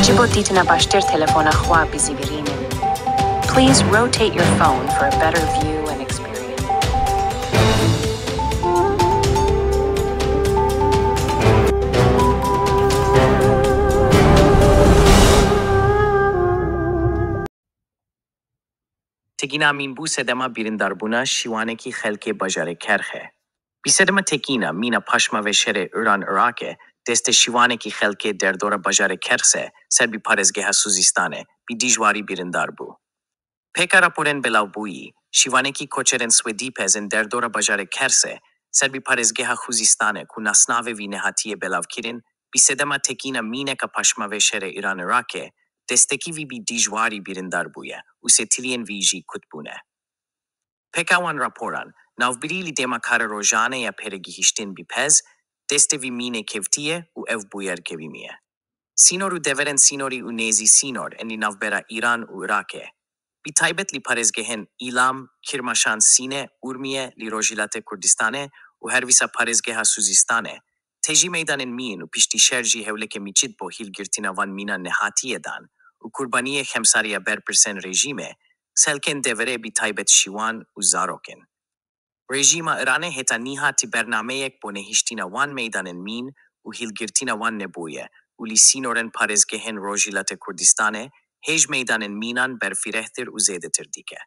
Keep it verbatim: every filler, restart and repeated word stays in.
Ji bo dîtina baştir telefona xwe bizîvirînin. Please rotate your phone for a better view and experience. Tekîna mîn bû sedema birîndarbûna şîwanekî xelkê bajarê Kerxê. Bi sedema tekîna mîna paşmavê şerê Îran-Iraqê, destê şîwanekî xelkê derdora bajarê Kerxê ser bi parêzgeha Suzîstanê bi dijwarî birîndar bû. Pêka raporên belavbûyî, şîwanekî koçerên Swêdî pezên derdora bajarê Kerxê ser bi parêzgeha Xûzîstanê ku nasnavê vî nehatiye belavkirin, bi sedema tekîna mîneka paşmavê şerê Îran-Iraqê, destekî vî bi dijwarî birîndar bûye û sê tiliyên vî jî kut bûne. Pêka wan raporan, navbirî li dêma kare rojane ya pêregihiştin bi pez, destê vî mînê kevtiye û ev bûyer kevîmiye. Sînor û deverên sînorî û nêzî sînor ên li navbera Îran û Iraqê, bi taybet li parêzgehên Îlam, Kirmaşan, Sîne, Urmiye, li Rojhilatê Kurdistanê û herwisa parêzgeha Suzîstanê, tejî meydanên mîn û piştî şer jî hewleke mîçit bo hîlgirtina van mînan nehatiye dan û qurbaniyê xemsariya berpirsên rejîmê, xelkên deverê bi taybet şîwan û zarok in. Rejîma Îranê heta nîha ti bernameyek bo nehiştina wan meydanên mîn û hîlgirtina wan nebûye û li sînorên parêzgehên Rojhilatê Kurdistanê hêj meydanên mînan berfirehtir û zêdetir dike.